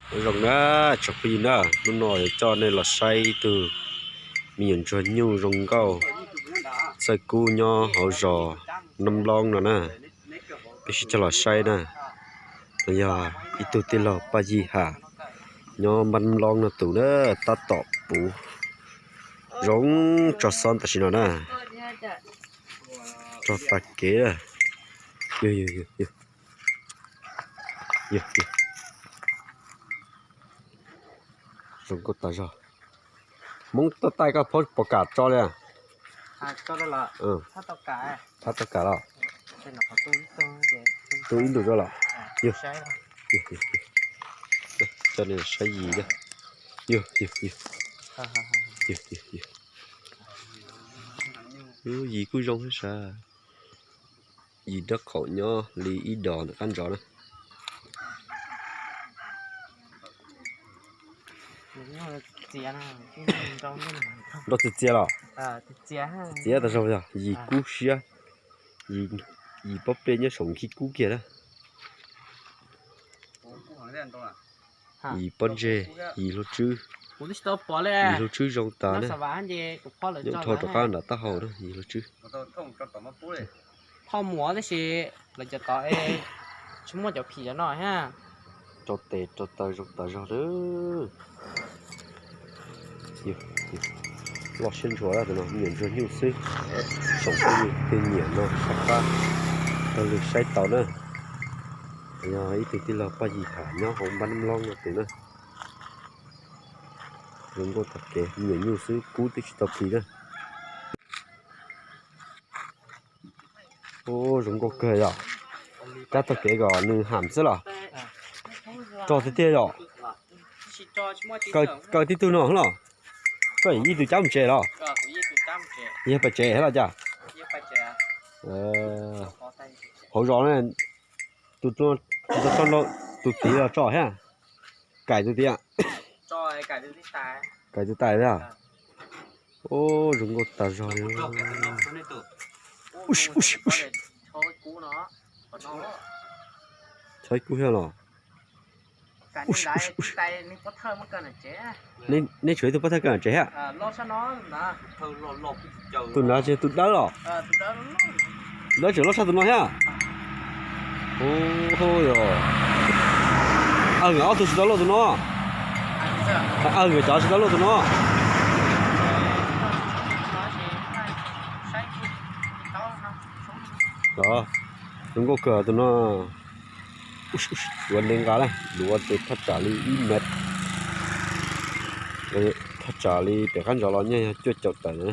Nyob zoo na tsoom phooj ywg na, hnub no yuav coj nej los saib ib tug me nyuam ntsuag nyuj zoo nkauj txawj kub nyob hauv zos Nab Nploob no na. Peb sib coj los saib na, no yog ib tug tij laug Paj Yig Ham nyob Nab Nploob no tus na, tab tom puv zoo tso xob tam sim no na, tso tag kev. Zoo nkauj tas zog. Hmoob tuaj taij koj phob pom kam tso li. Thab tau kam los? Tu ib ntus tso los? Coj nej saib yis. Yis kuj zoo thiab sav. Yis dab qaum nyob li ib dos ntawm qab ntsov na. Nrau txias txias los? Txias tas zog yog yis kub siab. Yis pob pej nyob saum nkhib kub kiag na. Yis pob ntseg, yis hluas tswb. Yis hluas tswb zoo tas na. Nyob dhau rov qab nram taub hau na yis hluas tswb. Thoj muam tab sis lawv cov tod tsis muaj cov phim cov no thiab. Rau tes rau taw zoo tas zog na. Loj siab ntshua tus no, me nyuam ntsuag nyuj xwb. Tsoom phooj ywg tej nyiam no sab qab tau lwm saib tau na. Yog ib tug tij laug Paj Yig Ham nyob hauv Npab Nab Nploob no tus na. Zoo nkauj tag kev, me nyuam nyuj xwb kub twb tsis tau plig na. Ub, zoo nkauj kawg yom. Cab tag kev kom nws ham xwb los? Rog tiag tiag yom. Kaw tib tug no los? Koj yog ib tug cab mus tsev los? Yog pais tsev los cas? Hauv zos ne, tus, tus tid los tso thiab. Kaim tus tid, kaim tus tais thiab. Ub, zoo nkauj tas zog li. Chob ib kub thiab los? Neb tshuav ib tug pov thawj kaw tsev thiab. Tus nrad tsis tus dawb los? Dawb tseem loj tshaj tus no thiab. Ub, yog Awg nkawd ob tug tsis tau luaj tus no. Awg nkawd cov tsis tau luaj tus no. Zoo nkauj kawg tus no. Luav ntev nqa na, luav ces thaj tsam li ib mev. Thaj tsam li pem qab ntsov los nyob yog cuaj caum tawm na.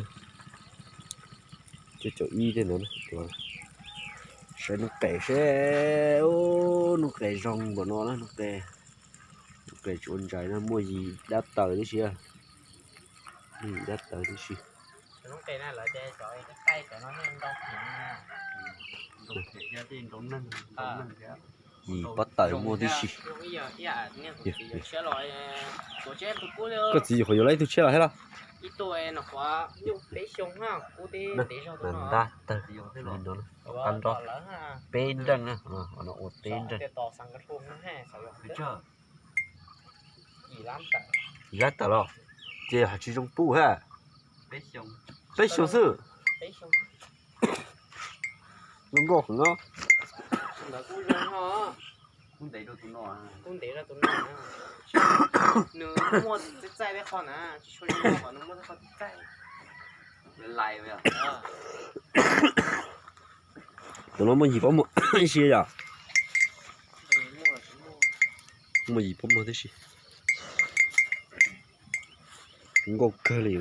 Cuaj caum ib tej ntawd. Saib noob qes seb, noob qes zoo npaum no na, noob qes, noob qes tsis ua ntsais no, muaj yim dab taws tib si, yim dab taws tib si. Yim pob taws muaj tib si. Koj txiv yuav qhov yuav lawv ib tug tshiab los thiab los? Dab taws li no, qab nrov, peb nreej na, no ua peb nreej. Yim dab taws los, ces hais tsis zoo pub thiab. Peb xyoos xwb. Zoo nkauj heev no. Tus no muaj yim pob muag ib si yom? Muaj yim pob muag tib si. Nkauj kawg li.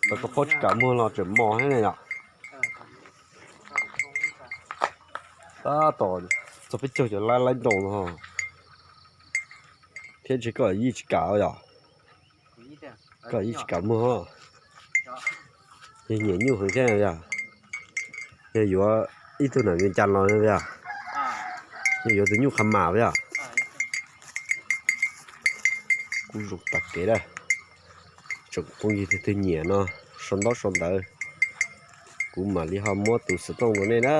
Tau koj phob tsis kam muag los tseem mos thiab ne yom? Tab tom txog peb caug cov laib laib nroos no thiab ntshe koj yeej tsis kam yom? Koj yeej tsis kam muag. Yog nyiam nyuj heev thiab yom? Yog yuav ib tug nam vias cas los yom? Yog yuav tus nyuj qha mam yom? Kuj zoo tas kev na. Tsoom phooj ywg twg nyiam no sau ntaub sau ntawv, kuv mam li ho muab tus xov tooj rau nej na.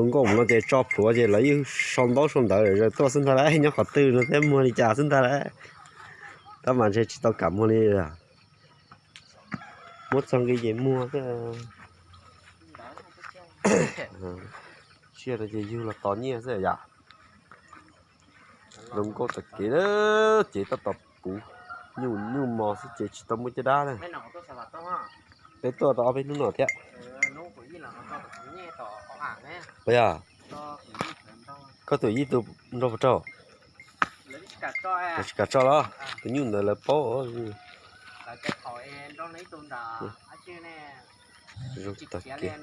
Zoo nkauj mus no ces tso plhuav ces lawv yeej sau ntaub sau ntawv zaws tuaj xwb ntag lauj, nyob qhov twg no thiab muag li cas xwb ntag lauj. Tab mas ntshe tsis tau kam muag li. Muab txog nqi ces muag xwb. Tsiaj no ces yug los tos nyiaj xwb yom. Zoo nkauj tag kev, ces tab tom puv nyuj nyuj mos xwb ces tsis tau muaj caj dab na. Peb tuaj tau ob peb hnub no thiab. Puas yog? Koj tus yij tus nrog puas raug? Lawv tsis kam tso los? Tus nyuj ntawd lawv paub. Zoo tag kev.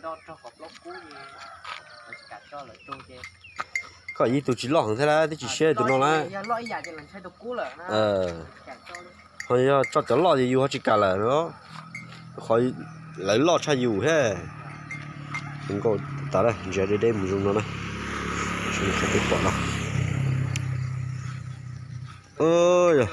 Koj yij tus tsis loj heev thiab lawm, twb tsis siab tus no na. Ho yog tso cov loj ces yus ho tsis kam lawm no. Qhov lawv loj tshaj yus thiab. Zoo nkauj tas, ntsia deb deb mus zoo no na. Seb nws qhov twg pom no. Yog